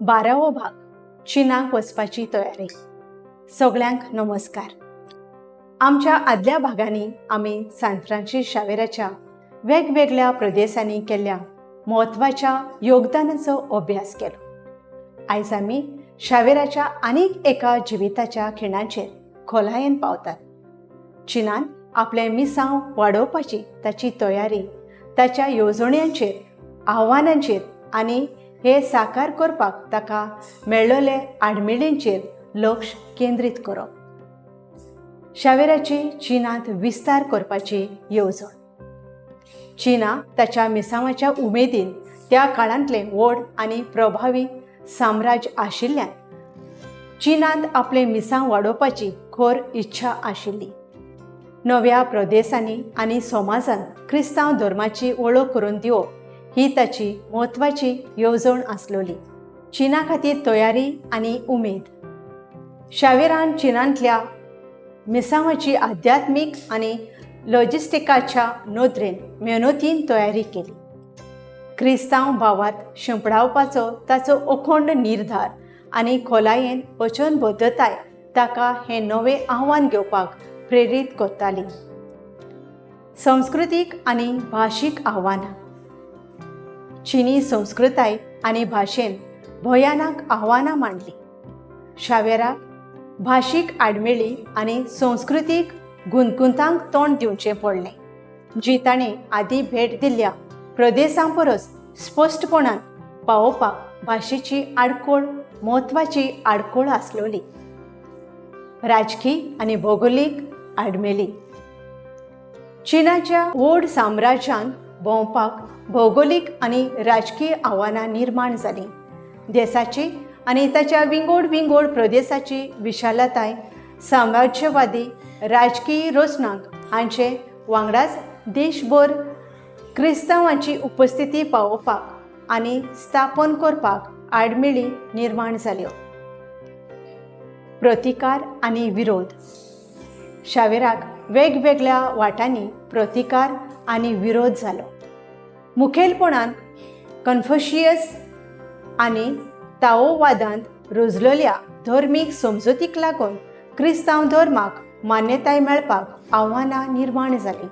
बारावो भाग, चीनाक वचपाची तयारी. सगल्यांक नमस्कार. आमच्या आदल्या भागांनी आमी सान फ्रांसीस शावेराच्या वेगवेगळ्या प्रदेशांनी केल्ल्या म्हत्वाच्या योगदानाचो अभ्यास केलो. आयज आमी शावेराच्या आनीक एका जिविताच्या खिणाचेर खोलायेन पावतात. चीनान आपलें मिसांव वाडोवपाची ताची तयारी, ताच्या येवजण्यांचेर, आव्हानांचेर आनी हे साकार करपाक ताका मेळ्ळले आडमेळींचेर लक्ष केंद्रीत करप. शावेराची चीनांत विस्तार करपाची येवजण. चीना ताच्या मिसांवाच्या उमेदीन त्या काळांतलें व्हड आनी प्रभावी साम्राज्य आशिल्ल्यान चीनांत आपलें मिसांव वाडोवपाची खर इच्छा आशिल्ली. नव्या प्रदेशांनी आनी समाजान क्रिस्तांव धर्माची वळख करून दिवप ही ताची म्हत्वाची येवजण आसलोली. चीना खातीर तयारी आनी उमेद. शावेरान चीनांतल्या मिसांवाची आध्यात्मीक आनी लॉजिस्टिकाच्या नदरेन मेहनतीन तयारी केली. क्रिस्तांव भावात शिंपडावपाचो ताचो अखंड निर्धार आनी खोलायेन वचनबद्धताय ताका हें नवें आव्हान घेवपाक प्रेरीत करताली. संस्कृतीक आनी भाशीक आव्हानां. चिनी संस्कृताय आनी भाशेन भयानक आव्हानां मांडलीं. शावेराक भाशीक आडमेळी आनी संस्कृतीक गुंतगुंतांक तोंड दिवचें पडलें, जी ताणें आदीं भेट दिल्ल्या प्रदेशां परस स्पश्टपणान पावोवपाक भाशेची आडखळ म्हत्वाची आडखळ आसलोली. राजकी आनी भौगोलीक आडमेळी. चीनाच्या व्हड साम्राज्यांत भोंवपाक भौगोलीक आनी राजकीय आव्हानां निर्माण जालीं. देशाची आनी ताच्या विंगड विंगड प्रदेशाची विशालताय, साम्राज्यवादी राजकीय रचनाक हांचे वांगडाच देशभर क्रिस्तांवांची उपस्थिती पावोवपाक आनी स्थापन करपाक आडमेळी निर्माण जाल्यो. प्रतिकार आनी विरोध. शावेराक वेगवेगळ्या वाटांनी प्रतिकार आनी विरोध जालो. मुखेलपणान कन्फ्युशियस आनी ताओवादांत रुजलेल्या धर्मीक समजुतीक लागून क्रिस्तांव धर्माक मान्यताय मेळपाक आव्हानां निर्माण जालीं.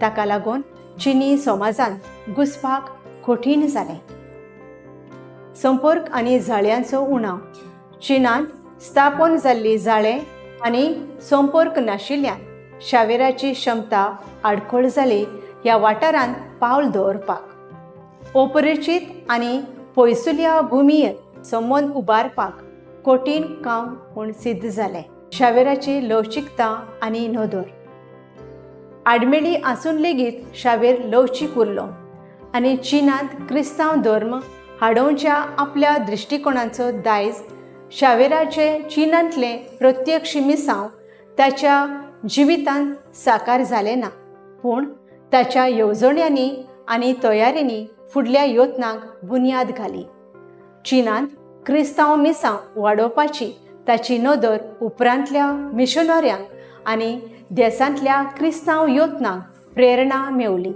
ताका लागून चिनी समाजांत घुसपाक कठीण जालें. संपर्क आनी जाळ्यांचो उणाव. चीनांत स्थापन जाल्ली जाळें आनी संपर्क नाशिल्ल्यान शावेराची क्षमता आडखळ जाली ह्या वाठारांत पावल दवरपाक. अपरिचीत आनी पयसुल्या भुमीर संबंद उबारपाक कठीण काम म्हूण सिद्ध जालें. शावेराची लवचिकता आनी नदर. आडमेळी आसून लेगीत शावेर लवचीक उरलो आनी चीनांत क्रिस्तांव धर्म हाडोवच्या आपल्या दृश्टिकोणाचो दायज, शावेराचे चीनांतलें प्रत्यक्ष मिसांव ताच्या जिवितांत साकार जालें ना, पूण ताच्या येवजण्यांनी आनी तयारेंनी फुडल्या यत्नांक बुन्याद घाली. चीनांत क्रिस्तांव मिसांव वाडोवपाची ताची नदर उपरांतल्या मिशनऱ्यांक आनी देशांतल्या क्रिस्तांव यत्नांक प्रेरणा मेवली.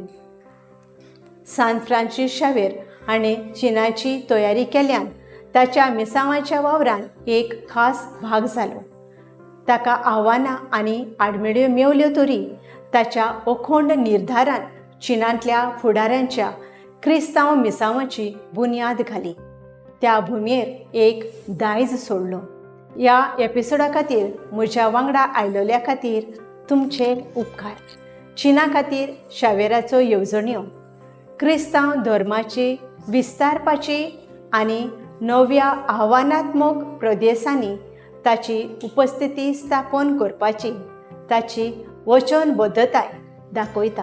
सान फ्रांसीस शावेर हाणें चीनाची तयारी केल्यान ताच्या मिसांवाच्या वावरान एक खास भाग जालो. ताका आव्हानां आनी आडमेळ्यो मेवल्यो तरी ताच्या अखंड निर्धारान चीनांतल्या फुडाऱ्यांच्या क्रिस्तांव मिसांवाची बुन्याद घाली. त्या भुमयेर एक दायज सोडलो. ह्या एपिसोडा खातीर म्हज्या वांगडा आयलोल्या खातीर तुमचे उपकार. चीना खातीर शावेराचो येवजण्यो क्रिस्तांव धर्माची विस्तारपाची आनी नव्या आव्हानात्मक प्रदेशांनी ताची उपस्थिती स्थापन करपाची ताची वचनबद्धताय दाखयता.